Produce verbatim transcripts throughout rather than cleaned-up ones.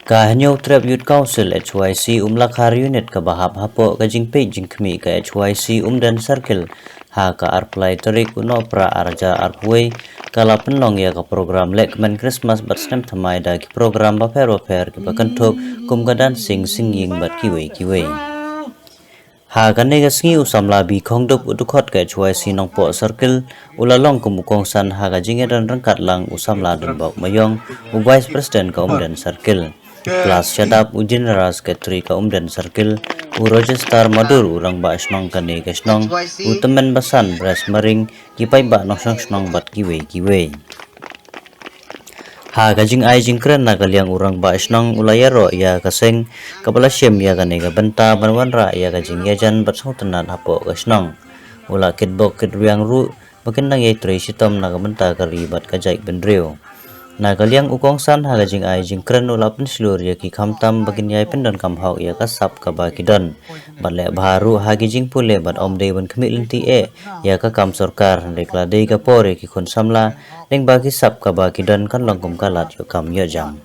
Ka Hynñiewtrep Youth Council, H Y C, Umlakhar Unit, kaba hap hapoh ka jingpeit jingkhmih ka H Y C Umden Circle, ha ka arphew lai tarik u Nohprah arhajar arphew wei, ka la pynlong ïa ka program lehkmen Christmas bad snem thymmai da ki program bapher bapher kiba kynthup kum ka dancing, singing bad kiwei kiwei. Ha kane ka sngi u samla B Khongdup, u dkhot ka H Y C Nongpoh Circle, u la long kum u kongsan ha ka jingïadon ryngkat lang u samla Donbok Maiong, u Vice President ka Umden Circle. Plas Shadap, u General Secretary ka Umden Circle, u Register Madur, u Rangbah Shnong kane ka shnong, u Tymmen Basan Bres Maring, ki paidbah nongshong shnong bad kiwei kiwei. Ha ka jingai jingkren na ka liang u Rangbah Shnong u la ïaroh ïa ka seng kaba la shim ïa kane ka bynta ban wanrah ïa ka jingïajan bad sngewtynnat hapoh ka shnong. U la kitbok kitrwiang ruh ba kin nang ïai trei shitom na ka bynta ka ri bad ka jaitbynriew. Na ka liang u kongsan ha ka jingai jingkren u la pynshlur ïa ki khamtam ba kin ïai pyndonkam hok ïa ka sap kaba ki don. Bad leh bha ruh ha ki jingpule bad ym dei ban khmih lynti eh ïa ka kam sorkar, hynrei ka la dei ka por ïa ki khun samla, lyngba ki sap kaba ki don kan long kum ka lad ïoh kam ïoh jam.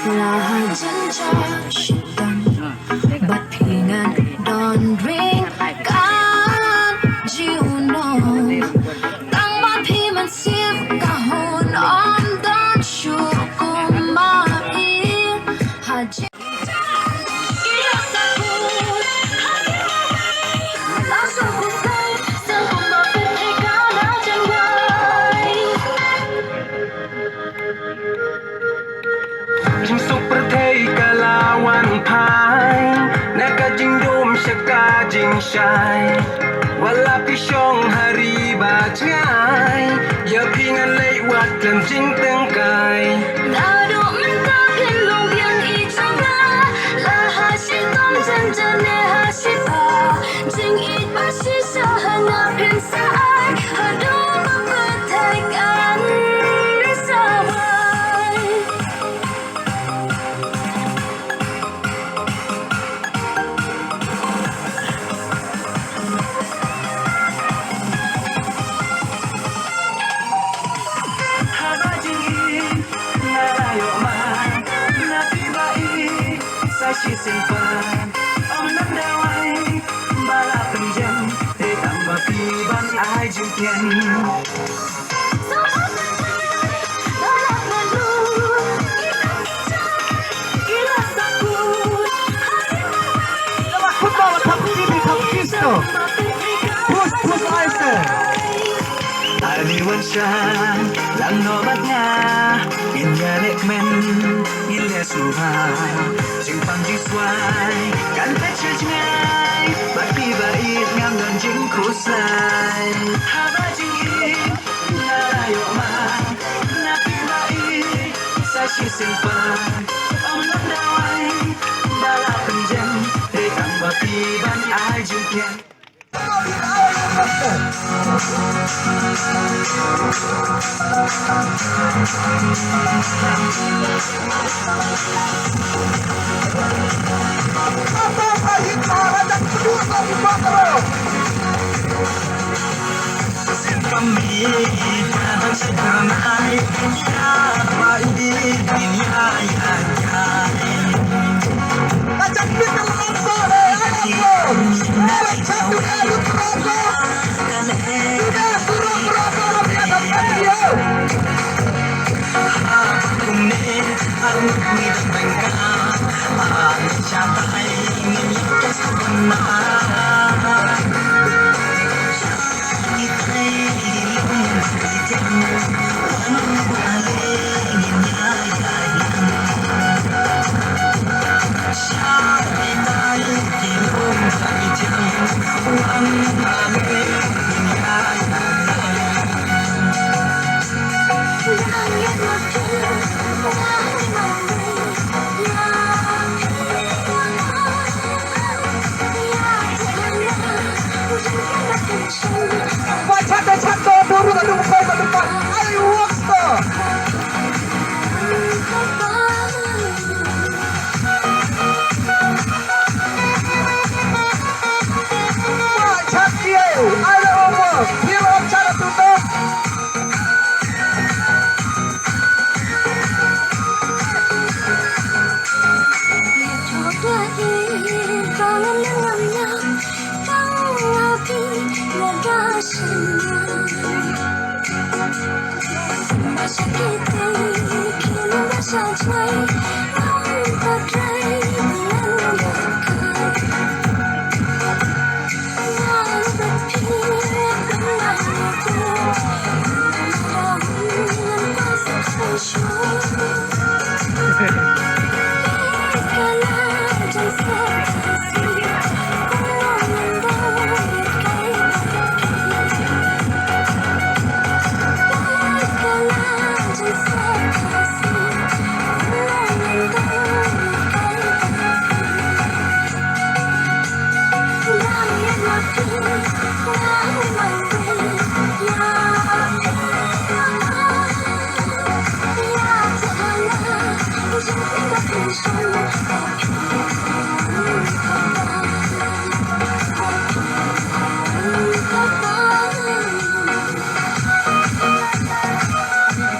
La ha jan jot shitom bad phi ngan don ring kan ji u nong. Tang ba phi mynsiem ka hun ym don shuh kum ma i. Ha ji Jingsuk pyrthei ka la wan phai na ka jingdum sha ka jingshai. Wat la phi shong ha ri ba jngai, ïa phi ngan leit wad khlem jingtengkai. Naduh mynta phin long biang i jong nga, la ha shitom jan jan ne ha shiphang. Jingïeit ba shisha ha nga phin sa ai, haduh ba pyrthei kan sa wai. Haba jingim nga la ïoh ma na phi ba i sa shisien pat. Ym nang dawai ba la pynjem, te tang ba phi ban ai jingkren. Ani wan sha lang noh bad nga, in ïa leh kmen, in leh sngewbha. Jingpang jingswai kan phet sha jngai, bad phi ba ïeit ngam don jingkhuslai. Haba jingim nga la ïoh ma na phi ba ïeit sa shisien pat. Ym nang dawai ba la pynjem, te tang ba phi ban ai jingkren.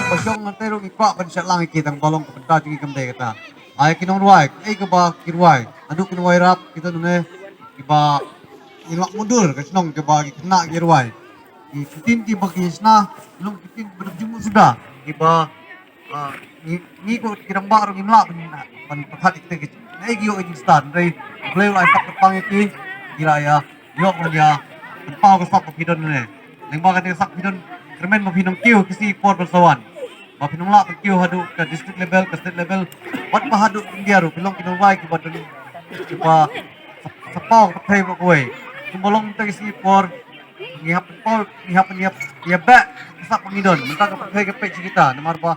Ba shong ngan te ruh ngi kwah ban shah lang ïa ki tang ba long ka bynta jong ngi kam dei kata. Ai ki nongrwai, ei kaba ki rwai, haduh ki nongrwai rap kita nune kiba ngi lak mundur ka shnong kiba ki khynnah ki rwai. Ki ktien kiba ki shna long ki ktien ba duk jingmut suda kiba Ah, ngi, ngi ko ki rangbah ruh ngim lah ban, ban pyrkhat ïa kita ki, ngi ïoh ïa ki star, hynrei U Blei u la ïa sap kyrpang ïa ki, ki la ïa ïoh ban ïa pynpaw ka sap ba phi don ne. Lyngba kane ka sap phi don, kyrmen ba phi nang kiew ki sngi por ban sa wan. Ba phi nang lah ban kiew haduh ka district level, ka state level, wat ba haduh India ruh, phi long ki nongrwai kiba don, kiba sa, sa paw ka pyrthei baroh kawei. Kumba long mynta ki sngi por, ngi hap pynpaw, ngi hap pyn-, ïa, ïa beh ka sap ba ngi don, mynta ka pyrthei ka peit sha kita, namar ba